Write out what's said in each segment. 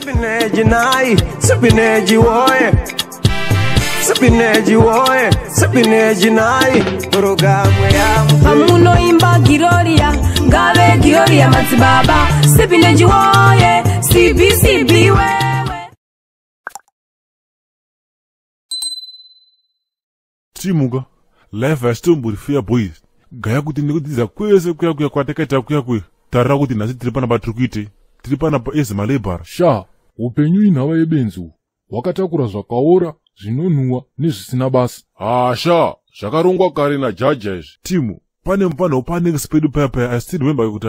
Sipineji nai, sipineji woye. Sipineji woye, sipineji nai. Programu ya Pamunoimba Giroria, ngave Giroria madzibaba. Sipineji woye, CBCB wewe. Timuka life haisitombori fair, boys. Gaya kuti nekudzidza kwese kuya kuya kwatakaita kuya kuya, tarira kuti nhasi tiri panapa, tiri kuitei? Tiri panapa ezi malabourer. Sha, upenyu inhava yebenzi uhu, hwakatakura zvakaora, zvinonhuhwa nezvisina basa. Hasha, zvakarongwa kare najaja izvi. Timu, pane mupanho panext pedu paya paya, I still remember kuti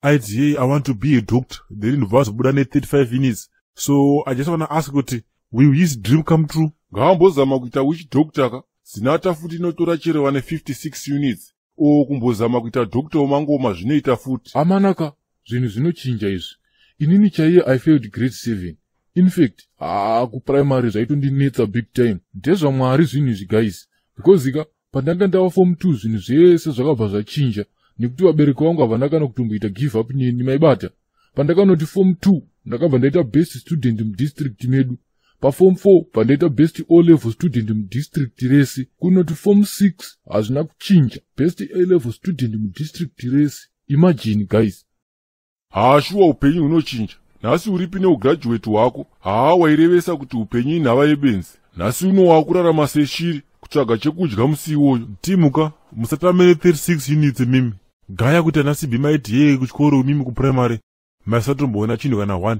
aiti, "Hey, I want to be a doctor." Then ndobva azobuda ne35 units. So I just wanna ask kuti, will his dream come true? Ngaambozama kuita witch doctor ka, zinata futi inotora chero vane 56 units, o kumbozama kuita doctor wemangoma zvinoita futi. Amanaka, zvinhu zvinochinja izvi. Inini chaiye I failed grade 7. In fact, haa, kuprimary zvaitondinetsa big time. Ndezvamwari zvinhu izvi, guys, because ka pandanga ndava form 2, zvinhu zvese zvakabva zvachinja, nekuti vabereki vangu havana kana kutomboita give up neni, maibata. Pandakanoti form 2, ndakabva ndaita best student mudistrict medu. Paform 4 bva ndaita best O level student mudistrict rese. Kunoti form 6 hazvina kuchinja, best A level student mudistrict rese. Imagine, guys. Haashuwa, upenyu hunochinja. Nhasi uripi neugraduate hwako? Haa, wairevesa kuti upenyu inhava yebenzi. Nhasi uno waakurarama seshiri, kutsvaga chekudya musi iwoyo. Timuka, musatame ne36 units mimi. Gaya kuti ana CB maiti yeye kuchikoro, mimi kuprimary maisatomboona chinhu kana 1,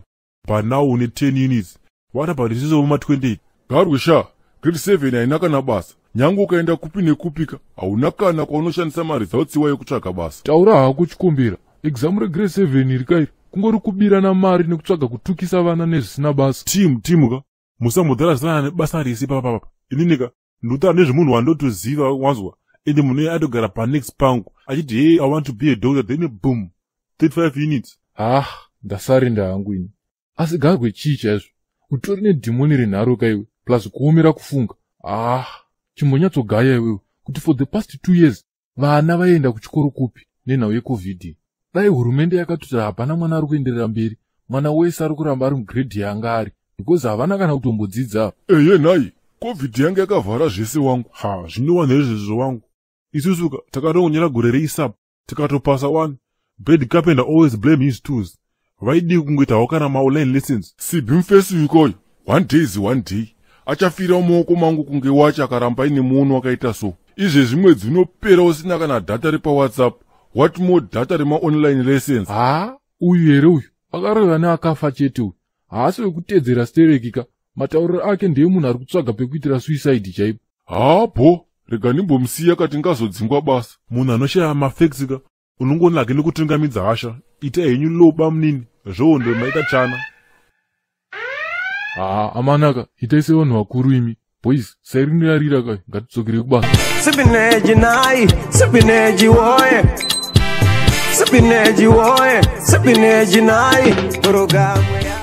but now une 10 units. What about isusu voma28? Garwe sha, grade 7 haina kana basa. Nyange ukaenda kupi nekupika, hauna kana kwaunoshandisa maresults iwayo kutsvaga basa. Taura hako, chikumbira. Exam regrade 7 iri kairi kungori kubirana mari nekutsvaga kutukisa vana nezvisina basa. Timu, timuka, musambodhara nebasa rese papapapa. Ininika ndikutaura nezvemunhu wandotoziva, wanzwa? Ende munhu iye atogara panext pangu achiti, "Hey, I want to be a doctor." Then boom, 35 units. Ah, ndasarenda hangu ini. Asi Garwe, chii chaizvo? Utori nedhimoni renharo kaiwe, plus kuomera kufunga. Ah, chimbonyatsogaya iwewe kuti for the past 2 years vana vaienda kuchikoro kupi nenhau yeCOVID? Dai hurumende yakatoti hapana mwana ari kuenderera mberi, mwana wese ari kuramba ari mugrade yaanga ari, because havana kana kutombodzidza. Eye nhai, COVID yanga yakavhara zvese wangu. Ha, zvinowanha izvezvo wangu. Isusuka takatongonyora gore reISAP, tikatopasa one. Bad carpenter always blame his tools. Vaidii kungoitawo kana maonline lessons? Sibi mufesi wikoyo, one day is one day, achafira mumaoko mangu kunge wacho akaramba aine muono wakaita so. Izvezvi mwedzi unopera usina kana data repaWhatsApp, what more data remaonline lessons? Haa, uyu here uyu akareva neakafa chete. Uyu haasi wekutedzera stereki ka. Matauriro ake ndeemunhu ari kutsvaga pekuitira suicide chaipo. Haa bho, rega ndimbomusiya kati ngazodzingwa basa. Munhu anoshaya mafacts ka, unongoona hake nekutungamidza hasha. Ita henyu loba munini, zvohondo maita chana. Haa amanaka, itai sevanhu vakuru imi. Boys, sairinoyarira kai, ngatidzokerei kubasa. Sipineji nai, sipineji woye. Sipineji woye, sipineji nai. Programu ya